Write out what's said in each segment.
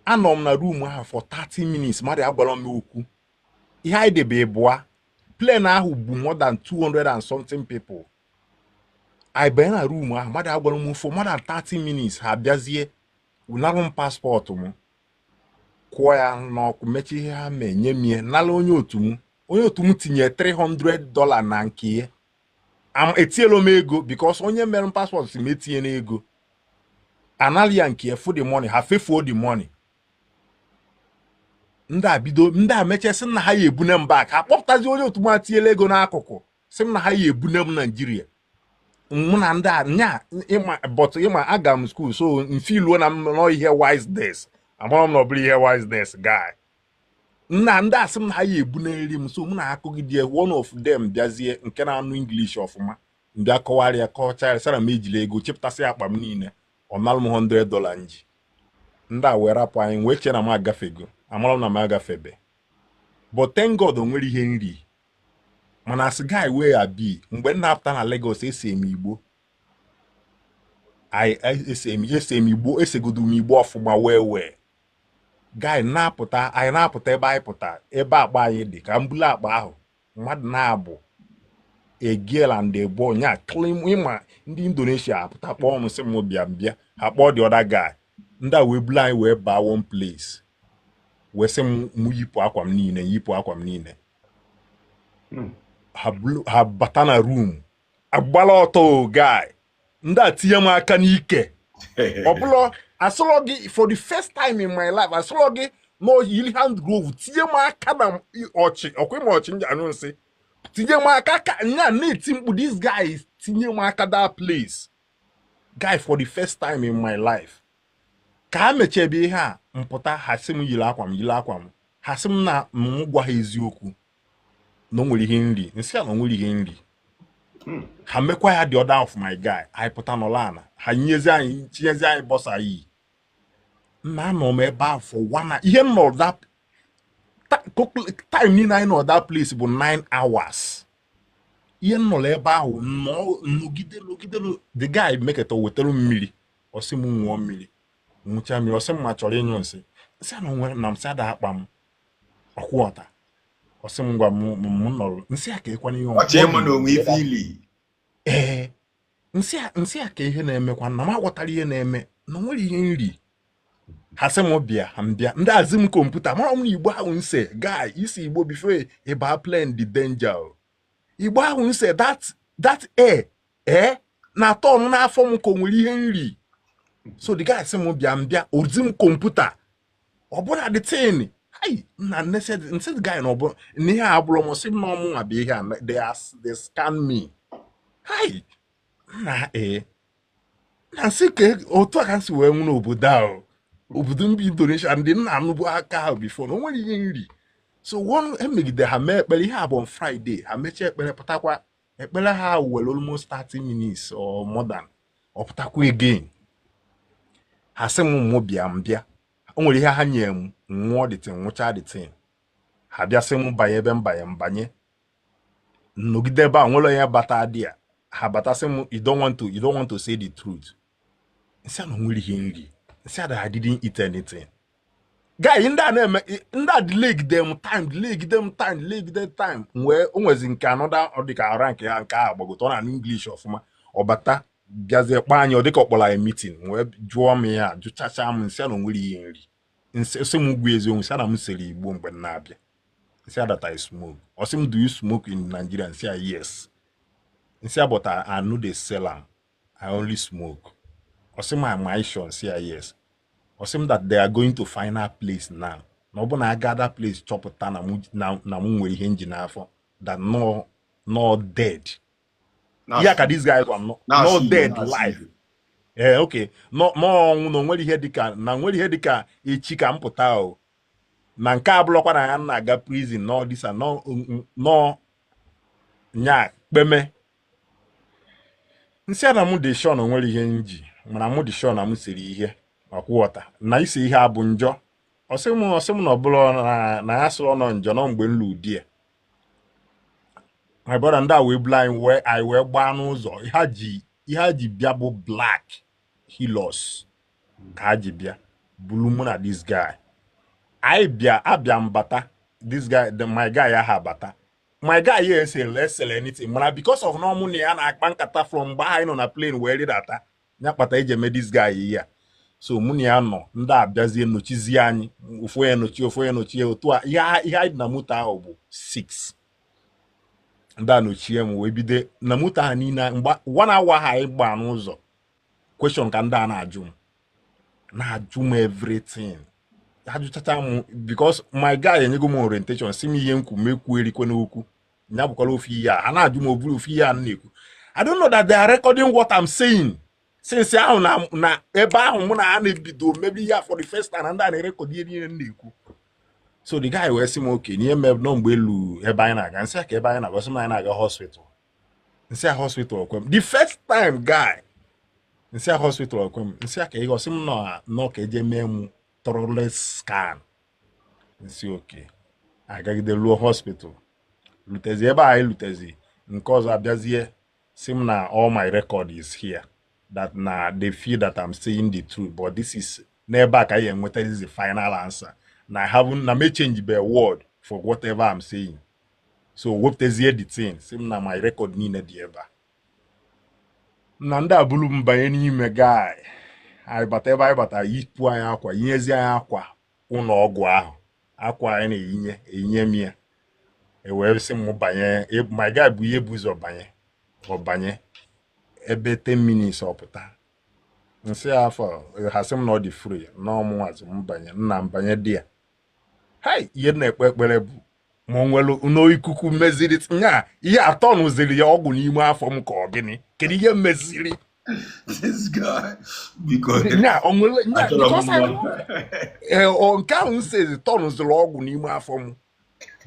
Anọ m na room ahụ for 30 minutes, mmadụ agwara m okwu. Ihe anyị debe bụa plane ahụ bụ more than 200 and something people. Anyị banye na room ahụ, mmadụ agwara m for more than 30 minutes. Ha bịazie narụ m passport m, kwụọ ya n'ọkụ, mechie ihe ha mee, nye m ihe, nala onye otu m. Onye otu m tinye $300 na nke ya. Etinyela m ego because onye mere m passport si m etinye n'ego. Anala ya nke ya, fu the money, ha fefuo the money. Ndị a bido, ndị a mechie, sị m na ha ya ebune m back. Ha kpọpụtazi onye otu m atinyela ego n'akụkụ, sị m na ha ya ebune m Naijiria. Mụ na ndị a nya ịma, but ịma aga m school, so mfiluo na m nọ ihe wiseness. Amara m na ọ bụrụ ihe wiseness guy nna. Ndị asị m na ha ya ebuneri m, so mụ na akụgide. One of them bịazie nke na-anụ English ọfụma, mbịa kọwara ya, kọchaa ya, sara m ejiri ego chepụtasị akpa m niile. Ọ nalụ m $100 nji. Ndị a wee rapụ anyị, wee chee na m agafego. Amara m na m agafebe, but thank God o nwere ihe nri. Mana as guy wey I be, mgbe m na-apụta na Lagos, esi m Igbo. Esi m Igbo, esegodu m Igbo ọfụma wee guy na-apụta. Anyị na-apụta ebe anyị pụta, ebe akpa anyị dị, ka m bulu akpa ahụ, mmadụ na-abụ, a girl and a boy nya clean. Ịma ndị Indonesia apụta kpọọ m, sị m bịa bịa. Ha kpọọ the other guy. Ndị a wee bulu anyị wee baa one place, wee sị m mụ yipụ akwa m niile, yipụ akwa m niile. Ha ha bata na room, agbala ọtọ o guy. Ndị a tinye m aka n'ike. Ọ bụla asọrọ gị, for the first time in my life, asọrọ gị na yiri hand glove, tinye m aka na ọchị ọkwa ịma ọchị nji anyụ nsị, tinye m aka ka nya na-eti mkpu. This guy tinye m aka that place, guy, for the first time in my life. Ka ha mechebe ihe a mpụta, ha sị m yiri akwa m, yiri akwa m. Ha sị m na m gwa ha eziokwu na o nwere ihe nri. Nsị a na o nwere ihe nri. Ha mekwa ya the other of my guy. Anyị pụta nọla ana, ha nyezi anyị, tinyezi anyị bọsa yi. Nna, anọ m ebe ahụ for one hour. Ihe m nọ that time niile anyị nọ that place bụ 9 hours. Ihe m nọrọ ebe ahụ nọ nọgide nọgide the guy meketa wetara m mmiri. Ọ sị m ṅụọ mmiri, ṅụcha mmiri. Ọ sị m ma chọrọ ịnyụ nsị. Nsị a na onwere na nsị ada akpa m ọkwụ ọta. Ọ sị m ngwa, m nọrọ nsị a ka ekwana ihe. Ọ chee mụ na onwe ife ili. Ee, nsị a ka ihe na-emekwa na m aghọtara ihe na-eme na o nwere ihe nri. Ha sị m bịa, ha m bịa. Ndị azị m kọmputa mara m na Igbo ahụ nse. Guy, isi Igbo before ịba plane the danger o. Igbo ahụ nse, that air na-atọ ọnụ n'afọ m ka o nwere ihe nri. So the guy sị m bịa, m bịa, ozi m kọmputa ọ bụla the thing. Hai nna, nsị the guy na ọ bụ na ihe a abụrụ m. Sị m na ọmụnwa bụ ihe a. They scan me. Hai nna, ee na nsị ka otu a ka m si wee nwụ n'obodo ahụ, obodo mba Indonesia. Ndị nna anụbụ aka ahụ before na o nwere ihe nri. So one emegide ha mee ekpere. Ihe a bụ on Friday. Ha mechaa ekpere, pụtakwa. Ekpere ha were almost 30 minutes or more than. Ọ pụtakwa again, ha sị m mụ bịa, m bịa. O nwere ihe ha nye m, nwụọ the thing, nwụchaa the thing. Ha bịa sị m banye ebe m banye, m banye, nọgide ebe a. Nwere onye bata dị ya. Ha batasị m, You don't want to say the truth?" Nsị a na o nwere ihe nri. Nsị a that I didn't eat anything. Guy, ndị a na-eme, ndị a delay them time, delay them time, delay them time. Wee o nwezi nke another, ọ dịka ara nke ya nke ahụ gbagote, ọ na-anụ English ọfụma. Ọ bata bịazie kpọọ anyị, ọ dịka ọ kpọrọ anyị meeting, wee jụọ m ihe a, jụchacha m. Nsị a na o nwere ihe nri. Nsị sị m gwa eziokwu. Nsị a na m sere Igbo mgbe m na-abịa. Nsị a that I smoke. Ọ sị m, "Do you smoke in Nigeria?" Nsị a, "Yes." Nsị a, "But I no dey sell am, I only smoke." Ọ sị m, "Am I sure?" Nsị a, "Yes." Ọ sị m that they are going to final place now, na ọ bụ na aga that place chọpụta na mụ nwere ihe nji n'afọ, that no no dead ya ka this guy gwa m, no dead life. Ee, okay, no no ọnwụ, na onwere ihe dịka na nwere ihe dịka echi ka m pụta o. Na nke abụrụkwa na ya na-aga prison nọ disa nọ nọ nya kpeme. Nsị a na mụ dị sure na o nwere ihe nji, mana mụ dị sure na m siri ihe ọkwụghọta na ise ihe a bụ njọ. Ọsị m na ọ bụrụ na ya sịrị nọ njọ nọ mgbe m lụ di ya. My brother, ndị a wee bulu anyị, wee anyị wee gbaa n'ụzọ. Ihe ha ji bịa bụ black Hilux ka ha ji bịa. Bulu mụ na this guy anyị bịa, abịa m bata. This guy, my guy aha bata, my guy ya esele esele anything, mana because of na ọmụ na ya na-akpa nkata from mgbe anyị nọ na plane wee rịdata, ya kpata eji eme this guy ihe a. So mụ na ya nọ, ndị abịazie nọchizie anyị, ofu onye nọchie, ofu onye nọchie, otu a ihe anyị dị na moto ahụ bụ 6. Ndị a nọchie m wee bido na moto ahụ niile. Mgbe one hour ha anyị gbaa n'ụzọ, question ka ndị a na-ajụ m, na-ajụ m everything. Ajụchacha m, because my guy enyego m orientation, si m ihe nkwu mekwu erikwe n'okwu ya bụkwara ofu ihe a ha na-ajụ m, oburu ofu ihe a m na-ekwu. I don't know that they are recording what I'm saying. Since ahụ na ebe ahụ mụ na ha na-ebido mebe ihe a for the first time na ndị a na-erecord ihe niile m na-ekwu. So the guy wee sị m oke n'ihe mere nọ mgbe elu ebe anyị na-aga. Nsị a ka ebe anyị na-aga, sị m anyị na-aga hospital. Nsị a hospital okwe m the first time, guy. Nsị a hospital okwe m. Nsị a ka ihe ọsị m nọ nọ ka eje mee m thorough scan. Nsị oke agagide ruo hospital, lutezi ebe anyị lutezi, nke ọzọ abịazie sị m na all my record is here, that na they feel that I'm saying the truth, but this is n'ebe a ka anyị enweta the final answer, na I haven't na me change the word for whatever I'm saying. So wepụtazie the thing, sị m na my record niile dị ebe a, na ndị abụrụ m banye n'ime. Guy, anyị bata ebe anyị batara, yipụ anyị akwa, yinyezi anyị akwa ụlọ ọgwụ ahụ, akwa anyị na-eyinye eyinye m ya. E wee sị m banye. My guy bụ ihe bụ ụzọ banye. Ọ banye ebe 10 minutes, ọ pụta. Nsị ya afọ ha, sị m na ọ dị free, na ọmụnwazi m banye. Nna m banye dị ya. Hai, ihe m na-ekpe ekpere bụ ma o nwere n'ikuku meziri nya ihe atọ nụziri ya ọgwụ n'ime afọ m ka ọ gịnị, kedu ihe meziri? This guy, biko. Nya o nwere nya Achọrọ m because I mma. Ee, ọ nke ahụ m sezi tọnụziri ọgwụ n'ime afọ m,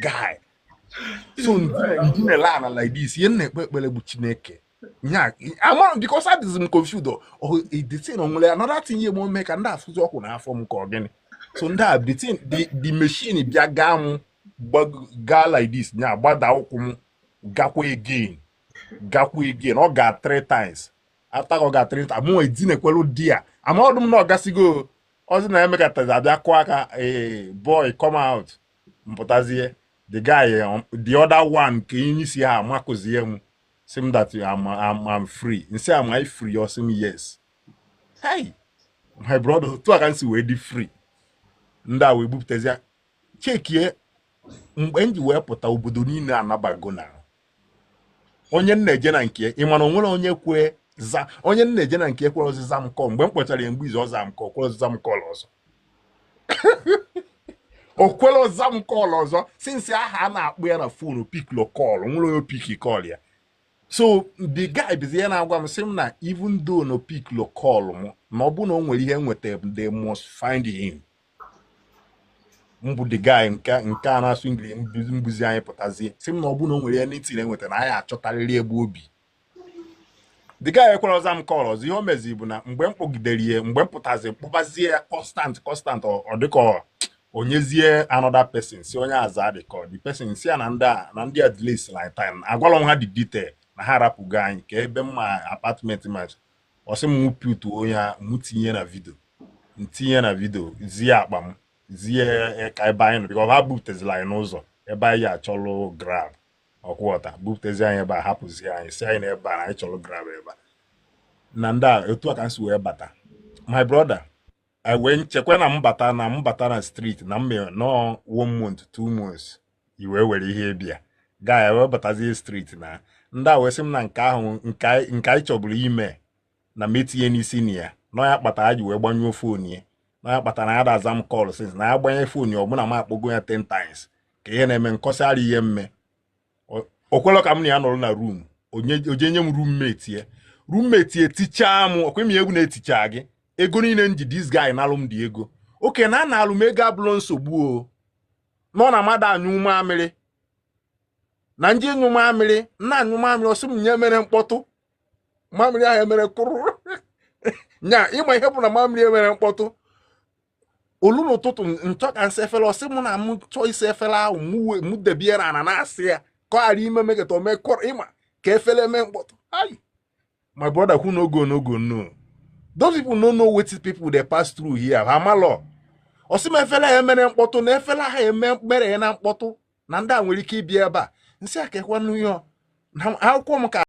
guy. So ndinele ana like this, ihe m na-ekpe ekpere bụ Chineke nya amara m, because adịzi m confused. O the thing o nwere another thing ihe ome ka ndị afụzi ọkụ n'afọ m ka ọ gịnị. So ndị a, the thing, the machine bịa gaa m gaa like this, nya gbada ụkwụ m, gakwa again, gakwa again. Ọ ga three times. After ọ ga three times, mụ edinekwelu di ya amaọdụ m na ọ gasigo ọzọ na emekatazi abịa kụọ aka, "Ee, boy, come out." Mpụtazie, the guy, the other one nke onye isi ha amakụzie m, sị m that I'm free. Nsị, "Am I free?" Ọ sị m yes. Hey, my brother, otu a ka m si wee dị free. Ndị a wee bupụtazie chekie mgbe m ji wee pụta. Obodo niile anabago na onye m na-eje na nke ị mana onwere onye kwe za onye m na-eje na nke ekwere ọzịza m call. Mgbe m kpọchara ya mgbe izu ọza m call, kwere ọzịza m call ọzọ, o kwere ọza m call ọzọ. Since aha a na-akpụ ya na phone, picklo call, nwere onye pick call ya. So the guy bizi ya na-agwa m, sị m na even though no picklo call m, na ọ bụ na o nwere ihe nweta, they must find him. Mbụ the guy nke a na-asụ English mbuzi anyị pụtazie, sị m na ọ bụ na o nwere anything enweta, na anyị achọtarịrị ebe obi. The guy ekwere ọza m call ọzọ. Ihe o mezi bụ na mgbe m kpọgidere ya, mgbe m pụtazi kpọbazie ya constant constant, ọ dịka onyezie another person, si onye aza dị ka the person si ya na ndị a na ndị a delays like time. Agwala m ha the detail na ha arapụgo anyị ka ebe mma apartment ma ọ sị m putu onye mụ tinye na video, ntinye na video, zie akpa m, zie ka ebe anyị nọ, because ha bupụtazila anyị n'ụzọ ebe anyị achọlụ Grab ọkwụọta, bupụtazi anyị ebe a, hapụzie anyị, si anyị n'ebe a na anyị chọrọ Grab ebe a na ndị a. Otu a ka m si wee bata, my brother. I wee nchekwa na m bata, na m bata na street na m mere nọọ one month, 2 months, i wee were ihe bịa gaa ya wee batazie street na ndị a wee sị m na nke ahụ nke anyị chọburu ime na m etinye n'isi na ya nọ ya kpatara ji wee gbanyụọ phone ya, na ya kpatara ya aza m call since na ya gbanye phone ya, ọbụna m akpọgo ya 10 times ka ihe na-eme nkọsara ihe mme. O kwelọ ka m na ya nọrọ na room, oje nye m roommate ya. Roommate ya etichaa m ọkwa imi egwu na-eticha gị ego niile m ji. This guy nalụ m dị ego oke na analụ m ego abụrụ nsogbu o nọ na mmadụ anyụ mamịrị na nje nyụ mamịrị nna anyụ mamịrị, ọsị m nye mere mkpọtụ, mamịrị ahụ emere kụrụ nya. Ịma ihe bụ na mamịrị emere mkpọtụ olu n'ụtụtụ nchọ ka nsa efere, ọsị mụ na m chọọ isa efere ahụ, mụ debie na ana na-asị ya ka ọ ghara ime meketa ome kụrụ ịma ka efere eme mkpọtụ. Ai, my brother, kwu n'ogo n'ogo no. Those people no know wetin people dey pass through here. Ha amalọ. Ọ sị m efele ha emere mkpọtụ, na efele ha eme mere ya na mkpọtụ, na ndị a nwere ike ịbịa ebe a. Nsị a kekwanụ ihe na akwụkwọ m ka